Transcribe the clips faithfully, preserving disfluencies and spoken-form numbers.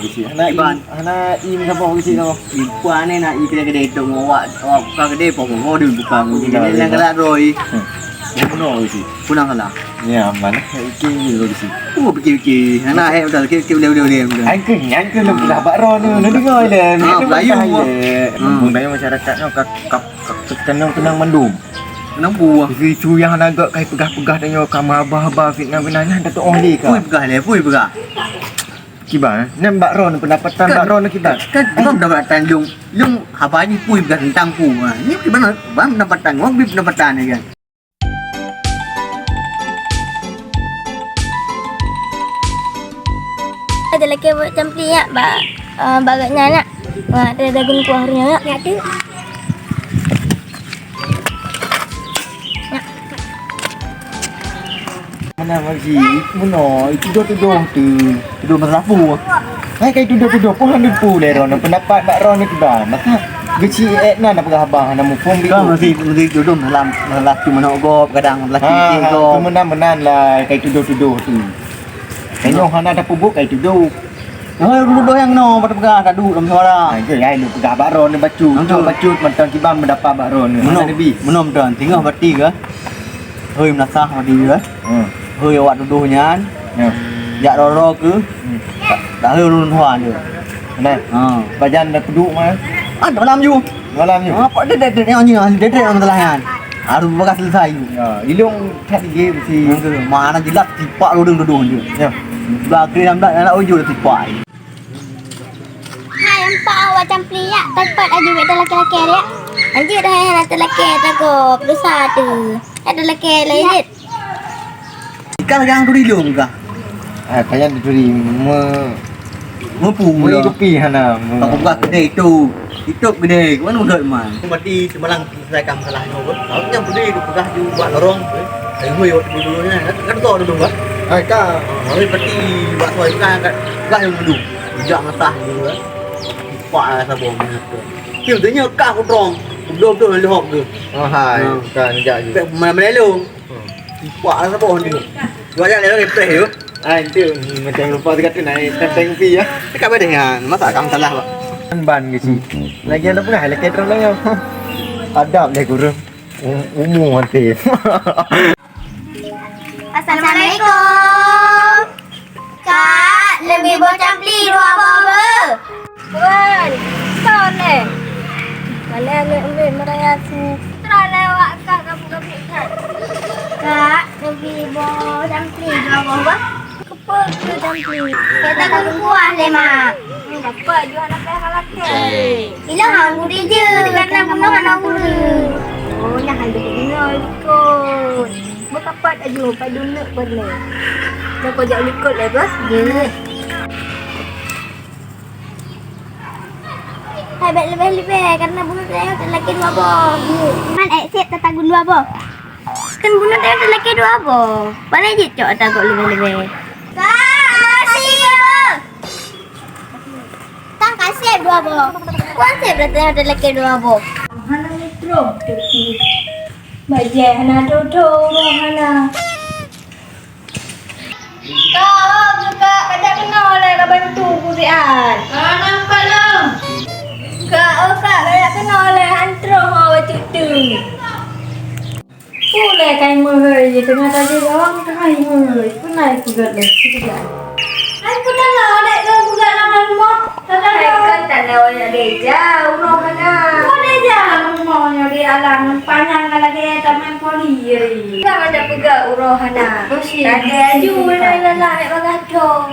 Hana im, hana im saboh isi tu. Ipa ni nak i kedai-kedai tu, awak, awak buka kedai, pokok mau dibuka. Jadi nak kelak roi. Hmm. Bunuh isi. Punang salah. Ya, mana? Iki ni isi. Oh, pikir-pikir. Hana hai udah, kira-kira boleh, boleh, boleh. Ai ke nyan ke lu dah bak roh ni, lu dengar je. Ah, Melayu. Hmm. Budaya masyarakat ni kap, kap, kap, tenang-tenang mandum. Kenapa? Isu-isu yang nak agak kai peugah-peugah dan nyoe kama haba-haba fitnah-fitnah nyan dah tu'oh lé ka. Pui peugah lé, pui peugah. Kiban, nyan bak droeneuh, pendapatan bak droeneuh kiban. Kan, kan, kan pendapatan lôn, lôn haba nyoe pui bukan tentang pui. Ha, nyoe kiban, ban pendapatan, wang bi pendapatan ya kan. Ada lagi buat campli ya, bak, eh, bak gak nyan ya. Wah, ada dagun kuah nyan ya. Ya tu. Mana masih? Muna, itu dah tuduh tu. Tuduh masalah apa? Hai, kai tuduh-tuduh pun hana pu lé droeneuh. Pendapat bak droeneuh kiban. Maka geuci ék na peugah haba hana muphom. Kan masih, masih tuduh masalah, masalah tu manok gob, kadang laki ha, ha, gob. Tu meunan-meunan lah kai tuduh-tuduh tu. Kai nyoe hana tapeubuet kai tuduh. Oh, tuduh nyang no, pada peugah, tak duek dalam suara. Ha, itu ya, lu peugah bak droeneuh bacut. Bacut, bacut, mantong kiban pendapat bak droeneuh. Meunan, meunan, meunan, tinggai bati ke? Hôi meunasah bati ke? Hmm. Hôi awak tuduh nyan. Ya. Jak roro ke? Hmm. Tak, tak hôi ulôn tuan tu. Nah. Ha. Pajan dah peuduek mah. Ah, malam ju. Malam ju. Ha, apa dia, dia, dia, dia, dia, dia, dia, masalah nyan. Harus bakal selesai. Ya, ilong kat dia mesti. Mana jelas tipak lodong-lodong je. Ya. Bah kena nak, nak ujur tipak. Hai, empat awak campli ya. Tempat aju beda laki-laki ya. Anjir dah ya, nanti laki takut. Dosa tu. Ada laki lain. Ikan lagi yang turi lom kah? Ah, payah dituri. Me- Mepu mula. Mui kupi hana. Aku buka kedai itu. Itu kedai. Mana udah man? Mati semalam saya kam salah nyoba. Kalau yang beli ke pegang ju buat lorong. Saya hui waktu dulu ni. Kan tu dulu kan? Hai ka. Hari peti buat tuai kan kan. Kan yang dulu. Ujak ngetah dulu kan. Pak lah sabong ni. Kira tanya kah aku terang. Betul-betul lehok tu. Oh hai. Kan jak je. Malam-malam. Pak lah saboh ni. Dua jam lewat replay tu. Ah, itu macam lupa dekat tu naik tenteng pi ya. Dekat badan kan. Masa akang salah, Pak? Ban ke si. Lagi ada pernah lagi terang lagi. Adab deh guru. Um, umur nanti. Assalamualaikum. Kak, leubeh boh campli dua boh beu. Wan, ton eh. Mana ambil-ambil merayat sini. Terang lewat kak, kamu kami kan. Kak, leubeh boh campli dua boh beu. Kepala tu campli. Kita kan kuah le, Mak. Dapat jual nak payah halak ke? Hilang hang gudi je. Karena bunuh anak gudi. Oh, nak hantu guna ikut. Beukapat aju, padum neuk peureulée. Dah kau jak likot lah, Bos. Jeuet. Hai, bèk leubeh-leubeh, karena bunoe teuh lakée dua boh. Man, ék sép tatagun dua boh. Kan bunoe teuh lakée dua boh. Palai jeuet cok tagok leubeh-leubeh. Kak, makasih ya, Bos. Tang ka sép dua boh. Kuan sép dah teuh lakée dua boh. Hana mutroh tepi. Bajée hana dodo, uroe hana. Kak, oh, Kak, kajak keunoe lé ka bantu ku siat. Ah, nampak lom. Kak, oh, Kak, kajak keunoe lé han troh ho bacut tu. Ulée kai meuhôi je teungoh tajak gawang teungoh meuhôi. Peunai peugét lé sikejap. Hai peugét lah, dek keu peugét nama rumoh. Hai kan tanda wajah deja uroh hana. Wajah deja rumoh nyoe di alam panyang ka lagée taman poli. Kan ada peugét uroh hana. Tadi aju lah lah lah dek bagah dong.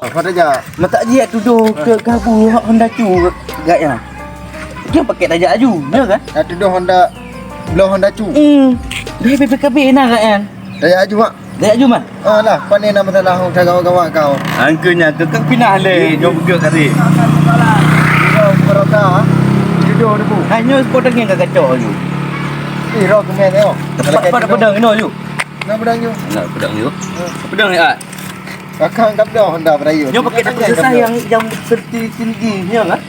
Apa dah jak? Matak jiak tudoh ke gabu hak Honda cu gak ya. Dia pakai tajak aju, ya kan? Nak tudoh Honda, bloe Honda cu. Hmm. Dia B P K B nah gak ya. Tajak aju, Mak. Tajak aju, Mak. Ah lah, pane nama salah hong tagawa-gawa kau. Angkanya ke kan pinah le, jom buka kari. Kau baroka, tudoh debu. Hanya sepotong yang kacau aju. Eh, roh kemeh tengok. Tepat pada pedang ino aju. Nak pedang nyoe? Nak pedang nyoe. Pedang ni, ah. Kakang kapda Honda berayu. Nyoe pakai dapur susah yang, yang setinggi-tinggi nyoe lah.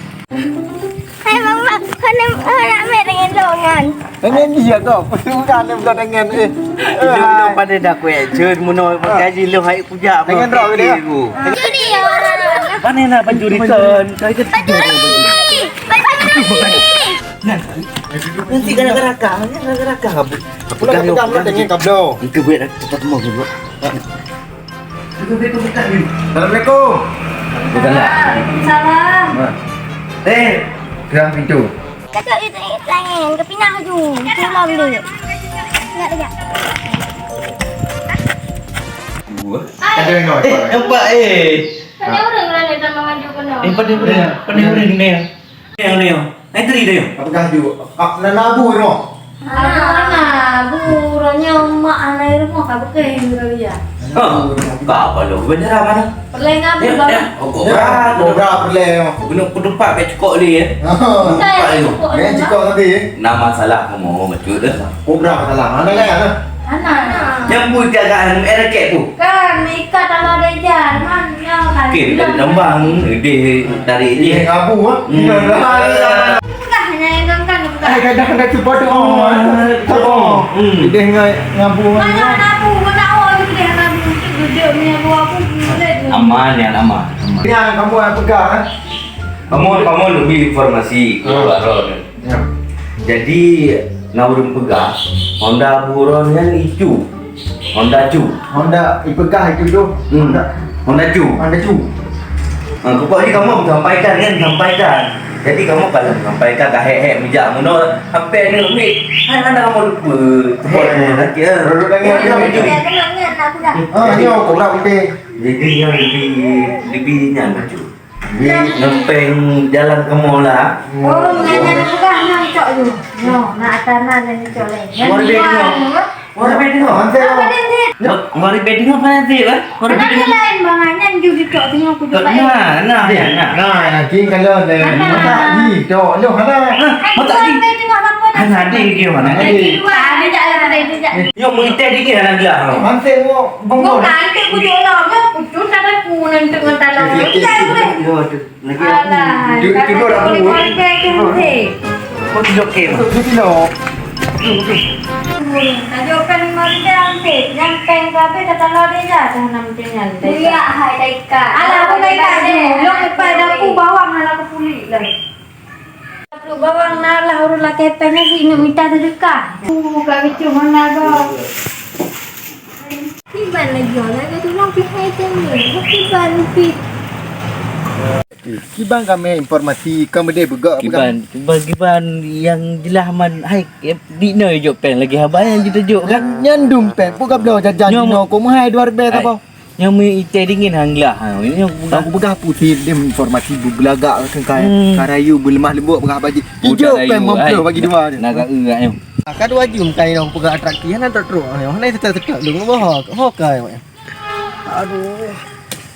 Hai mama, kena nak main dengan dongan. Tangan dia kau. Bukan dia bukan tangan eh. Itu dah pada dah kuat. Cun muno pakai jilong hai kujak. Tangan rok dia. Jadi ya orang. Mana nak pencuri kan? Kau ikut pencuri. Pencuri. Nanti kena kerakah, kena kerakah. Pula pegang, pegang, pegang. Tengok kabel. Itu buat tetap mau juga. Assalamualaikum. Waalaikumsalam. Eh, pegang pintu. Cakap itu lain, ke pinah laju. Pulang dulu. Nak lagi. Dua. Ada yang Eh, nampak eh. Pada orang lah ni sama maju kena. Eh, pada orang, pada orang ni. Nyoe, nyoe. Ai teri dah, nyoe. Apa kah ju? Ah, na, na abu nyoe. Hana, bu, uroe nyoe mak hana i rumoh ka beukeuh uroe dia. Oh, ka apa lo? Bener mana? Perleng abu. Ya, ya. Oh, kobra. Kobra perleng. Kena penumpang bek cukok ni ya. Bukan cukok. Bek cukok tadi. Nama salah kamu, betul dah. Kobra salah. Mana kan? Hana. Nyang bui tiaga anu, eh, rakét tu. Kan, ikat dalam deja, man, nyoe kan. Okey, dari tembang, deh, dari ini. Dia ngabu, ah. Hmm. Peugah, hanya yang kan, kan, peugah. Ai, kadang ada tu bodoh. Oh, bodoh. Hmm. Dia ngai-, ngabu. Mana ngabu, mana oh, dia ngabu, duduk, duduk, ngabu, aku, mulut. Aman, ya, aman. Aman. Yang kamu yang pegang, eh? Kamu, kamu lebih informasi ke Ron. Ya. Jadi, na ureueng peugah, Honda Abu Ron nyan icu. Honda Cu. Honda ipeugah itu tu. Hmm. Honda. Honda Cu. Honda Cu. Ha, pokok ni kamu sampaikan kan, sampaikan. Jadi kamu kalau sampaikan dah hek-hek meujak meunoe, sampai ni umi, hai mana kamu lupa. Hek, nanti, ha. Duduk lagi, duduk lagi. Ah, ni aku nak putih. Jadi yang lebih, lebih nyan baju. Di nempeng jalan ke mola. Oh, nyan, nyan peugah nyan cok ju. Nyoe, na atana nyan cok lé. Nyan dua. Mari bedi tengok. Mari bedi tengok. Apa dia ni? Mari bedi tengok apa nanti, kan? Mari bedi tengok. Lain bang, nyan ju dicok tengok ku. Nah, nah, ya, nah. Nah, nanti kalau ada mata di cok, lu ada. Mata di. Mari bedi tengok apa? Ada, ada dia mana? Ada. Ada, ada, ada. Yo, mengiteh dikit anak dia. Mantik mau bengong. Bukan, itu kucuk lah. Kucuk tak ada kuning tengah dalam. Iya, iya, iya. Alah, itu dua ratus. Kau tunjuk ke? Itu kilo. Tajuk kan mari dia ambil. Yang peng berapa kata lo dia je. Dah enam tinggal. Iya, hai, tak ikat. Alah, aku tak ikat je. Lo lepas dapur bawang, alah, aku kulit lah. Bawang na lah ureueng lakée péng nyan si inong mita seudeukah. Uh, ka geucok hana gob. Kiban lagi, lagi tulang pihai tengah. Kiban pih. Kiban kami informasi, kami deh begak. Kiban, kiban, kiban yang jelas man. Hai, di na jok péng lagi haba yang kita jok kan? Nyan dum péng, buka bloe jajan. Nyoe dino, kau meuhai dua ribèe apa? Nyang meu itée dingin han glah. Ha, nyang peugah. Aku peugah putih dia informasi beubelagak ke kai. Hmm. Karayu beuleumah leumbot peugah bagi. Ijo peh meupeue bagi dua. Naga eu kat nyoe. Ka dua jum kai nyang peugah atraksi, hana trok-trok. Hana seutôt-seutôt dong boh. Ho kai. Aduh.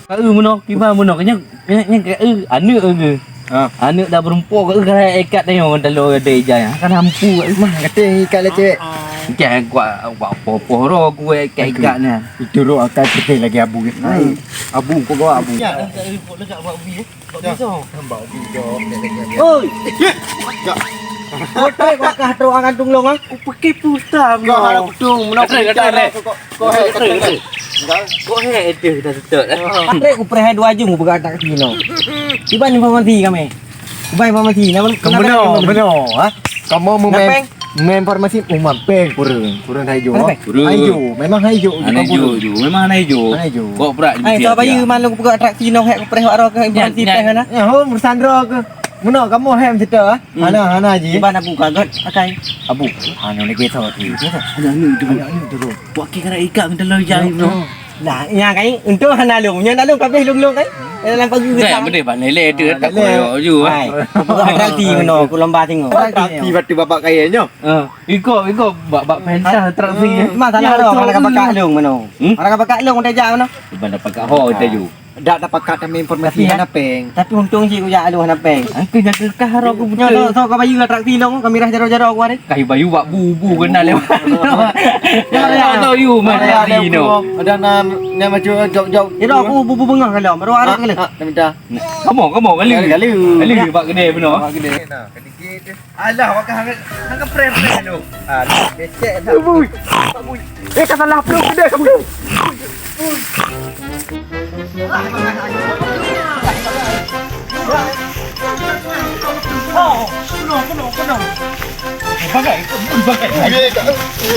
Ka eu meunoe, kiban meunoe. Nyang, nyang, nyang ka eu aneuk ke. Ha. Aneuk dah beureumpok ka eu, ka ikat tayong talo ada ijai. Kan hampu kat eu. Mah kata ikat lecek. Ikat kuat, kuat poh-poh roh kuat ikat-ikat nyan. Itu roh akan putih lagi abu. Hmm. Abu, kau bawa abu. Ya, dah tak report lega buat abu, eh. Buat pisau. Oi. Ya. Kau tak kau kah terus akan tunglong ah? Aku pakai pulsa. Kau harap kutung, menang. Kau hek, kau hek. Kau hek itu dah tutup. Pakai ku pereh dua jam ku pegang tak kaki no. Tiba ni informasi kami. Tiba informasi. Nama, nama, nama. Kamu mau main? Main informasi, oh, mampeng kurang. Kurang haijo. Kurang. Haijo, memang haijo. Hana ijo, ijo. Memang hana ijo. Hana ijo. Kok prak. Hai, so bayu malu buka atraksi nong hek kupreh wak roh ke informasi teh hana. Ya, ho, urusan roh ke. Meno kamu hem situ ah. Hmm. Hana, hana ji. Cuba nak buka got, akai. Abu. Hana lagi tahu tu. Ada anu tu. Ada anu tu. Buat kira ikat minta lo jai no. Nah, nya kai, untung hana lung. Nya nak lung kabeh lung-lung kai. Dalam pagi kita. Benda bang lele tu tak koyok ju. Hai. Buka atraksi meno, ku lomba tengok. Atraksi batu babak kaya nyo. Ha. Iko, iko, bak, bak pentas atraksi. Hmm, masalah tu, mana kapakak lung mano? Hmm? Mana kapakak lung udah jak mano? Mana pakak ho taju. Dak dapat kat kami informasi. Tapi, hana péng. Tapi untông cit kujak aloh hana péng. Angke nyang keuh ka harok ku beutôi. Nyoe sok ka bayeue atraksi lôn, kami rah jaroe-jaroe ku hari. Kayu bayu bak bu-bu keunan lewat. Tahu you mati no. Ada nan nyang macam jok-jok. Ira ku bu-bu beungoh kalau, baru arah kali. Ah, minta. Kamu, kamu kali. Kali. Kali bak kedai benar. Bak kedai. Alah, awak hang, hang prem-prem tu. Ah, lecek dah. Bui. Bui. Eh, ka salah peluk kedai, ka peluk. Oh, penuh, penuh, penuh. Bagai, bagai. Eh, ka,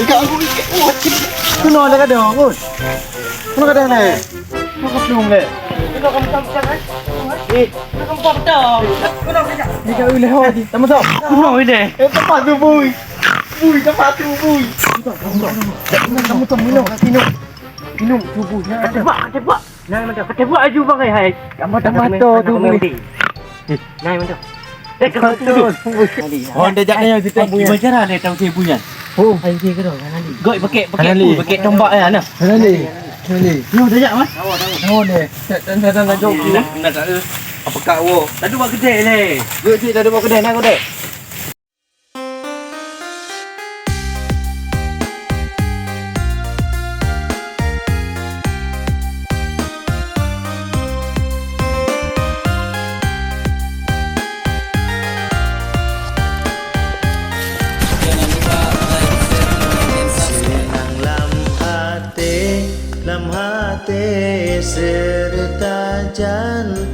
ka, kena ada kadang, Gun. Kena kadang ni. Kena kadang ni. Kena kadang ni. Eh, kena kadang ni. Kena kadang ni. Ni ka uleh hoi. Sama-sama. Kena uleh. Eh, tempat tu, Bui. Bui, tempat tu, Bui. Minum, minum, minum. Minum, minum. Minum, tubuh. Nah, tembak, tembak. Nah, mantap. Tembak aju bang, hai. Tambah, tambah tu, tubuh. Nah, mantap. Eh, kau tu. Oh, dah jak. Ayo, kita gimana cara dia tahu saya punya? Oh, ayo, kita kena nanti. Goi pakai, pakai, pakai tombak ya, nah. Nanti. Nanti. Yo, dah jak, Mas. Tahu, tahu. Tahu deh. Tak, tak, tak, tak, tak. Nak, nak, tak ada. Apa kau? Tadi buat kedai leh. Yo, cik, tadi buat kedai, nak kedai. Seunang lam até, lam até seureuta jan